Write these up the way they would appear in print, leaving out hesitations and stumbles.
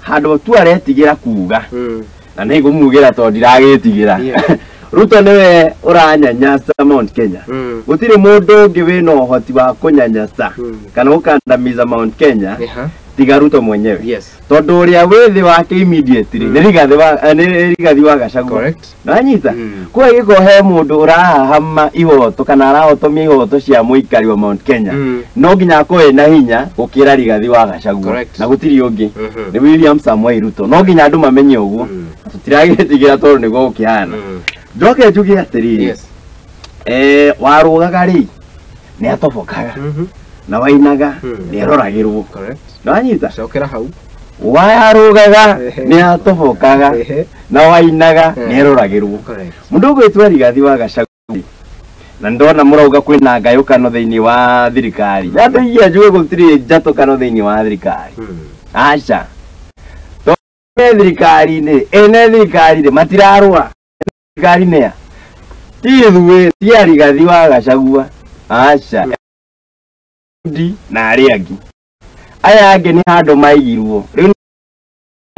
Handũ tu aretigĩra kuga na nĩ ngũmugĩra tondũ ndiragĩtigĩra. Ruto nĩwe ũranyanyasa Mount Kenya. Gũtirĩ mũndũ ũngĩ wĩna ũhoti wa kũnyanyasa kana gũkandamiza Mount Kenya tiga Ruto mwenyewe. Tondũ ũrĩa wĩ thĩ wake immediately nĩ Rigathĩ wa nĩ Rigathi wa Gachagua. Nanyita? Kwa gĩko he mũndũ ũrahahama ihoto kana arahotomia ihoto cia mũikari wa Mount Kenya, no nginya akorwo ena hinya gũkĩra Rigathi wa Gachagua. Na gũtirĩ ũngĩ, nĩ William Samoei Ruto. No nginya andũ mamenye ũguo. Tũtiragĩtigĩra tondũ nĩguo gũkĩhana. Njoke njuge atĩrĩrĩ, warũgaga rĩ, nĩ atobokaga, na wainaga nĩ aroragĩrwo. Nĩwanyita? Cokera hau. Warũgaga nĩ atobokaga, na wainaga nĩ aroragĩrwo. Mũndũ ũgwĩtwa Rigathi wa Gachagua, na ndona mũrauga kwĩna ngayũkano thĩinĩ wa thirikari, na andũ aingĩ njuge gũtirĩ njatũkano thĩinĩ wa thirikari. Aca, tondũ ene thirikari-inĩ, ene thirikari-rĩ, matirarũa. Thirikari nĩa ti ithuĩ, ti a Rigathi wa Gachagua, aca, ndi na arĩa angĩ. Aya angĩ nĩ handũ maigirwo rĩu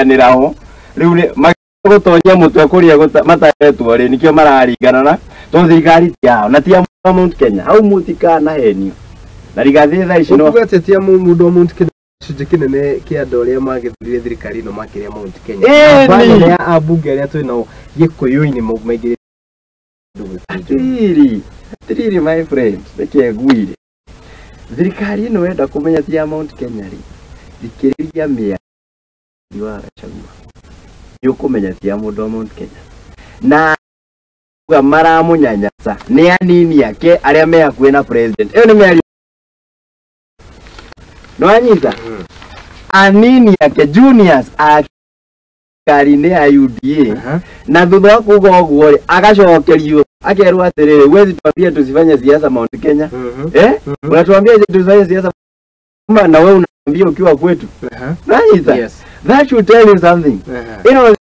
nĩraho rĩu nĩ gũtonyia mũtwe kũrĩa matahetwo rĩ, nĩkĩo mararingana na tondũ thirikari ti yao na ti ya Mount Kenya. Hau mũtikanahenio na Rigathi thaa ici no Ũkuga atĩ ti mũndũ wa Mount Kenya, gĩcunjĩ kĩnene kĩa andũ arĩa magĩthurire thirikari ĩno makĩrĩa Mount Kenya? Namba nene ya ambunge arĩa twĩ nao Gĩkũyũ-inĩ maingĩrĩte. Atiriri, atiriri, my friend, reke ngwire, thirikari ĩno wenda kũmenya ti ya Mount Kenya rĩ, thikĩrĩria mĩario wa Gachagua, nĩ ũkũmenya ti ya mũndũ wa Mount Kenya. Na uga maramũnyanyasa nĩ anini ake arĩa me hakuhĩ na president. Ĩyo nĩ mĩario, nĩwanyita? Anini ake, juniors a thirikari-inĩ ya UDA. Na thutha wa kuga ũguo rĩ, agacokerio akerwo atĩrĩrĩ, "Huwezi tuambia tusifanye siasa Mount Kenya." Eh, unatuambia je tusifanye siasa na wewe unaambia ukiwa kwetu? Nanyita? Yes. That should tell you something. Ĩno